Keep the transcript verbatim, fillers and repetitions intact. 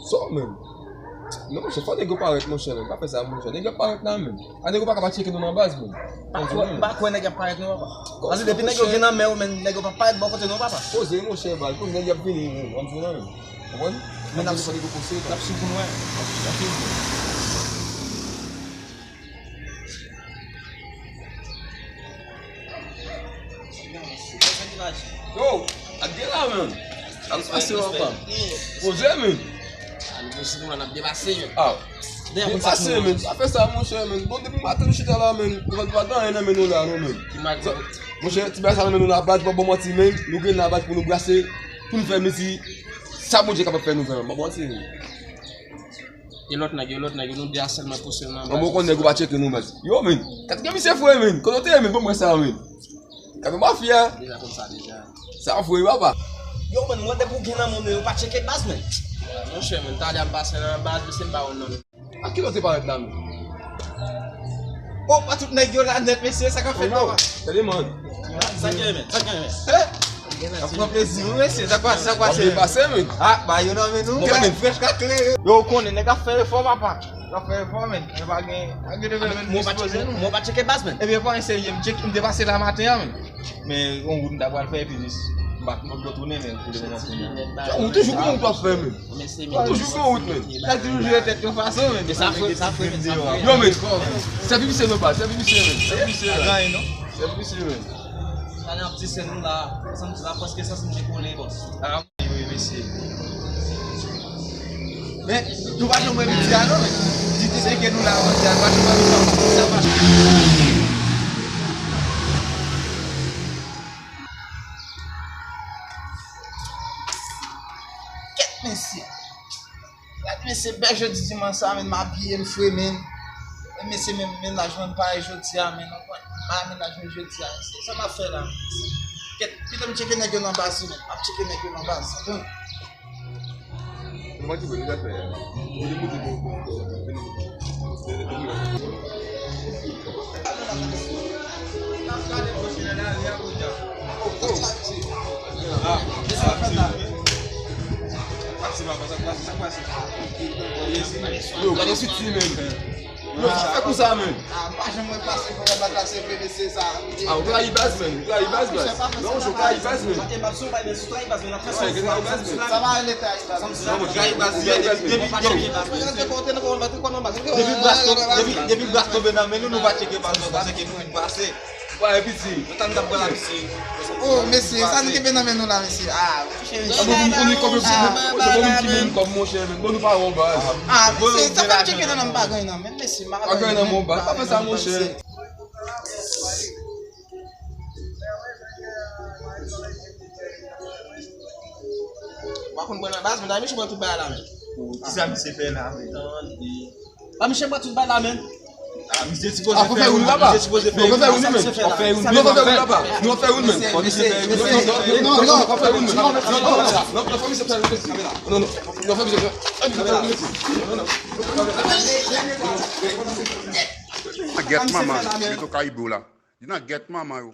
Sa w menm? Non, monchè, fò nèg yo parèt, monchè, menm. Pa fè sa, monchè. Nèg yo ap parèt la, menm. A, nèg yo pa ka pa tcheke nou nan baz, menm. Pa kwè, pa kwè nèg yo ap parèt, non, papa. Paske depi nèg yo gen nan men w, menm, nèg yo pa parèt bò kote nou, papa. Poze, monchè, baz. Poze, nèg yo ap vini, menm. W ap jwenn, menm. Konprann? Men n ap sou, n ap sou pou nou, wè. N ap sou pou nou. Yo, ak de la, menm. Sa k pase, papa? Poze, menm. Ah, nou poze nou la, n ap depase, menm. Ah. Depase, menm. Pa fè sa, monchè, menm. Bon, depi maten nou chita la, menm. Nou pa gen anyen nan men nou la, non, menm. Monchè, ti bagay sa nan men nou la, baz, pa ba w manti, menm. Nou gen la, baz, pou nou brase, pou nou fè mezi. Sa Bondye kapab fè nou fè, menm. Pa ba w manti, menm. E lòt nèg yo, lòt nèg yo, nou de a sèlman poze nan baz. Mwen, mwen konn nèg yo pa tcheke nou, baz. Yo, menm. Gade gen misye fre, menm. Kote w te ye, menm? Ban mwen sa, menm. Gade mafya. Deja konn sa, deja. Sa fre, papa. Yo, menm, mwen depi w gen nan men w, yo pa tcheke baz, menm. Monchè, menm, talè a m pase nan baz, misye m pa wè l non. A ki lè w te parèt la, menm? Oh, pa tout nèg yo la nèt, mesye, sa k ap fèt, papa? Tande, man. Sa k gen, menm? Sa k gen, menm? Ap pran plezi, wi, mesye. Sa k pase, sa k pase? W ap depase, menm. Ah, ba yo nan men nou. Frèch ka klere. Yo, ou konnen, nèg ap fè efò, papa. Nèg ap fè efò, menm. Men pa gen, pa gen de men dispoze, non. Mwen pa tcheke baz, menm. Ebyen, pa eseye, m tcheke, m te pase la maten an, menm. Men yon wout m ta pral fè, epi jis m pa, m pa tounen, men pou le moman kounye a. Ou toujou gen yon wout w ap fè, menm. Ou toujou gen yon wout, menm. Sa toujou jere tèt yon fason, menm. Sa fre, sa fre, menm, sa fre. Yo, menm. Sèvi misye non, baz. Sèvi misye, menm. Sèvi misye, menm. Sèvi misye, menm. Talè ap di se nou la, sa m di la, paske sa se m te kole, bòs. Wi, mesye. Men, nou pa janm wè midi a non, men. Di te seke nou la, midi a, nou pa janm wè midi a. Sa pa. Kèt, mesye. Gad, mesye, bèl jodi dimanch sa, men, m abiye, m fre, men. Men, mesye, men, mennaj mwen parèy jodi a, men, non, mennaj mwen jodi a, mesye. Sa m ap fè la, men? Kèt, pito m tcheke nèg yo nan baz, men. M ap tcheke nèg yo nan baz. Bon. Mwen di, bon, li fè. Li di, bon, bon, bon, bon. Yo, gade siti, men. Yo, sa fè kou sa, men. Ah, m pa janm wè pase fò nan baz la, se vre, mesye, sa. Ah, ou trayi baz, men. Ou trayi baz, baz. Non, ou trayi baz, men. Sa pa rele trayi baz. Non, ou trayi baz, men. Depi, depi, depi, depi baz tonbe nan men nou, nou pa tcheke baz, nou pa tcheke moun pase. Wa, e piti. Yo tann t ap pran la, mesye. Oh, mesye, sa n kenbe nan men nou la, mesye. Ah, cheri. Bon, moun ki moun kòb, se bon moun ki moun kòb, monchè, men. Bon, nou pa wè w, baz. Ah, mesye, sa pa tcheke nan, nan bagay nan, men, mesye, pa gen nan, mon baz. Pa fè sa, monchè. Ou pa konn pran nan baz, men, misye pran tout bagay la, men. Kisa misye fè la, men? Tande. Pa misye pran tout bagay la, men. Ah, misye sipoze fè youn, papa. Misye sipoze fè youn. Non, fò fè youn, papa. Non, fò fè youn, men. Non, non, non, fò misye fè youn. Non, non, non, fò misye fè youn. Non, non, non, fò misye fè youn. Nan gèt manman yo. Yo nan gèt manman yo.